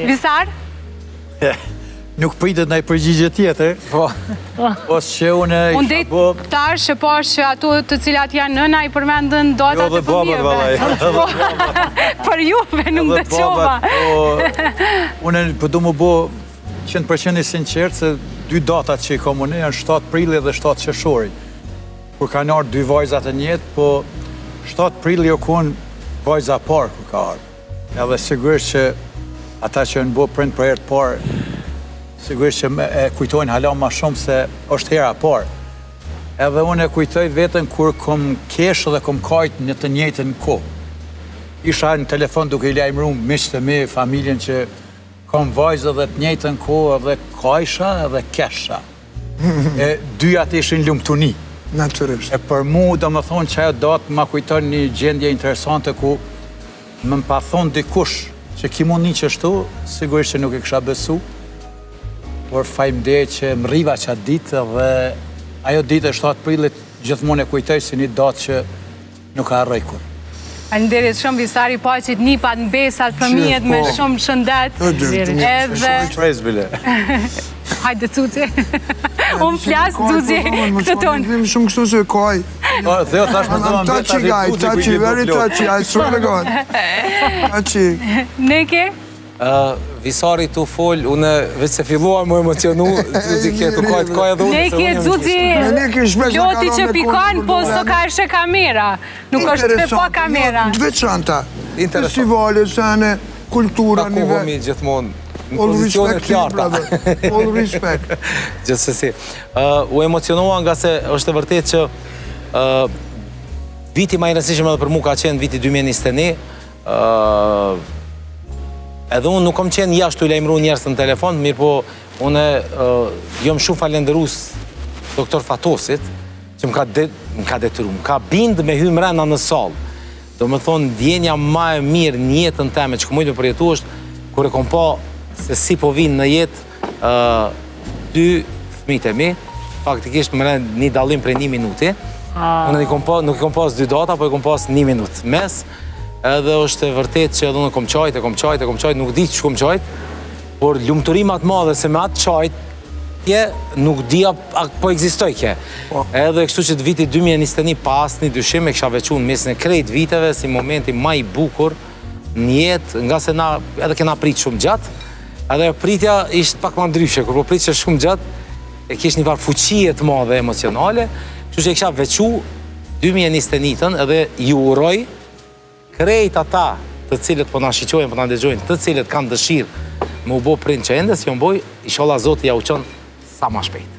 Visar? Nuk pritet ndonjë përgjigje tjetër. Po. Po që unë Unë dej po tash e pash që ato të cilat janë nëna i përmendën datat Jo, e dhe babat, fëmijëve. vallai. Po, Për juve nuk Edhe dëgjova. babat, Po, unë po du më bo 100% i sinqert se dy datat që i kam unë janë 7 prilli dhe 7 qershori. Kur kanë ardhur dy vajzat e njëjtë, po 7 prilli o kon vajza e parë kur ka ardhur. Edhe sigurisht që ata që janë bo prind për herë të parë, sigurisht që me- e kujtojnë hala ma shumë se është hera e parë. Edhe unë e kujtoj veten kur kom kesh dhe kom kajt në të njëjtën kohë. Isha në telefon duke i lajmëruar miqtë e mi, familjen që kam vajzë dhe të njëjtën kohë edhe kajsha edhe kesha. E dyjat ishin lumtuni. Natyrisht. E për mu, do më thonë që ajo datë ma kujton një gjendje interesante ku më më pa thonë dikush që ki mundni qështu, sigurisht që nuk e kisha besu, por faleminderit që më rriva qatë ditë dhe ajo ditë e 7 prillit gjithmonë e kujtoj si një datë që nuk e harroj kurrë. Faleminderit shumë Visari paçit nipat, mbesat, fëmijët me po. shumë shëndet. Të dy, të mirë. Edhe Pres bile. hajde Cuci. Unë flas Cuci këtë ton. Më shumë kështu se kaj. Po, dhe jo thash më I'm thonë touchy guy, touchy, very touchy, I swear to God. Touchy. Neki? Ë, Visari tu fol, unë veç se fillua më emocionu, Zuzi ke tu kajt kaj edhe unë. se Neki unë jam i Cuci Me Neki shpesh na loti ka që rënë me pikon, kohën po për s'o ka është kamera. Nuk është Interesant, pa kamera. Jo, të veçanta. Interesant. Festivale, sene, kultura, Takohemi gjithmonë në All pozicione respect të to you, larta. brother. All respect. Gjithsesi, ë, u emocionova nga se është e vërtetë që ë, viti më i rëndësishëm edhe për mua ka qenë viti 2021. ë edhe unë nuk kam qenë jashtë të lajmëru njerëz në telefon, mirë po unë ë, jam shumë falenderues doktor Fatosit që më ka de, më ka detyru, më ka bind me hy mrena në sallë. Do me thonë, ndjenja ma e mirë në jetën teme që kom mujtë me përjetu është kur e kom pa se si po vinë në jetë ë, dy fëmijët e mi, faktikisht më rend një dallim prej një minuti. Unë i kom pa, nuk i kom pas dy data, po i kom pas një minutë mes. Edhe është e vërtet që edhe unë kom qajt, e kom qajt, e kom qajt, nuk di që kom qajt, por lumturi ma të madhe se me atë qajt, tje nuk di a, a po ekzistoj ke. Edhe kështu që të viti 2021 pa asnjë dyshim e kisha veçu në mesin e krejt viteve si momenti ma i bukur në jetë, nga se na edhe kena prit shumë gjatë, edhe ajo pritja ishte pak ma ndryshe, kur po pritje shumë gjatë, e kish një farë fuqie të madhe emocionale, kështu që e kisha veçu 2021-ën edhe ju uroj krejt ata të cilët po na shiqojnë, po na dëgjojnë, të cilët kanë dëshirë me u bo prind që ende s'jon bo, inshallah Zoti ja u çon sa ma shpejt.